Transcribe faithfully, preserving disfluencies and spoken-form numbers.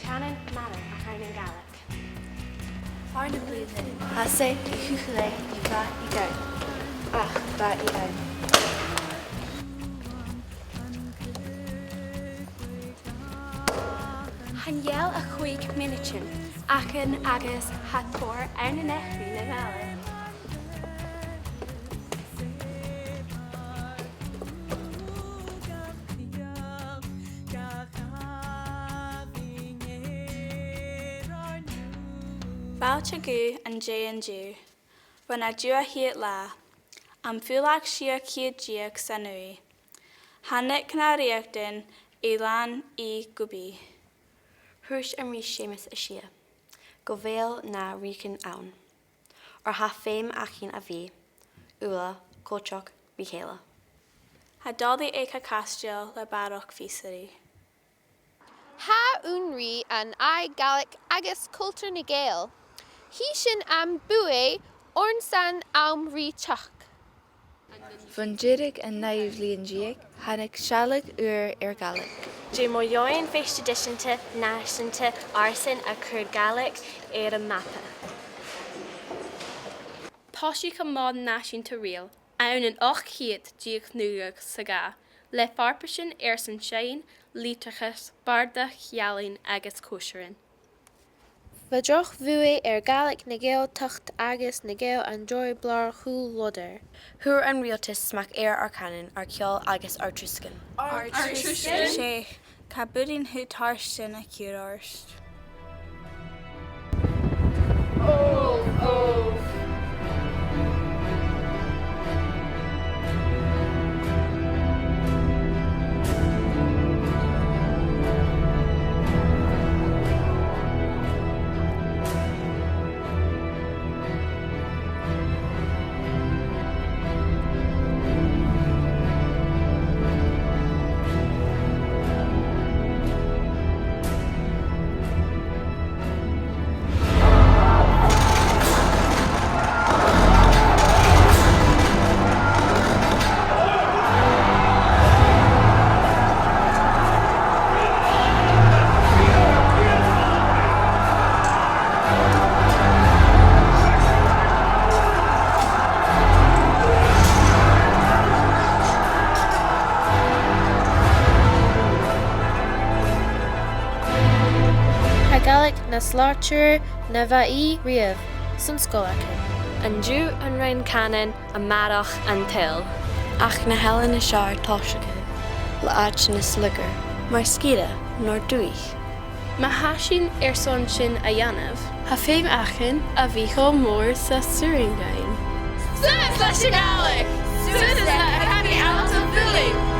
Cànan mòr a th' ann an Gàidhlig. Thar nam bliadhnaichean, tha sinn a' cur cùl air a' bheatha a th' ann. Ach, a' bheatha a th' ann. Chan eil ach còig mionaidean againn agus tha tòrr ann an eachdraidh na Gàidhlig. Fàilte dhuibh an-dè an-diugh. Bhon an dà fhicheadamh latha, am Faoilleach sia ceud deug san Ùige, thàinig na riaghailtean air làmhan gu bith. Thuirt an Rìs Seumas a Sia gu bheil na riaghailtean ann, oir tha feum againn a bhith uile coltach ri chèile. Tha dòigh aig a' chaisteal le barrachd fiosrachaidh. Tha aon rìgh ann an aghaidh Gàidhlig agus cultar nan Gàidheal. Chì sinn am buaidh oirnn san àm ri teachd. Bhon deireadh an naoidheamh linn deug, thàinig sealladh ùr air Gàidhlig. Dè mu dheidhinn fèis traidiseanta nàiseanta airson a' cur Gàidhlig air a' mhapa? Tòisich am Mòd Nàiseanta Rìoghail ann an ochd ceud deug naochad 's a dhà, le farpaisean airson seinn, litreachas, bàrdachd, ealain agus còisirean. Bha droch bhuaidh air Gàidhlig nan Gàidheal teacht agus nan Gàidheal an dòigh-bhlàir a chùl-lodair. Fhuair an riaghaltas smachd air ar cànan, ar ceòl agus ar Truscan. Ar Truscan? 'S e, cha b' urrainn dhut tartan a chur ort. Tha Gàidhlig nas slaodaiche na bha i riamh san sgoil againn. An-diugh an roinn cànain a-màireach an t-saoghail. Ach na h-eileanan as fheàrr tòiseachadh le àite nas lugha, mar sgìre no dùthaich. Ma tha sinn airson sin a dhèanamh, tha feum againn a bhith cho mòr 's as urrainn dhuinn. Suas leis a' Ghàidhlig! Suas leis a' Chànan Gàidhealach a' Bhùirn!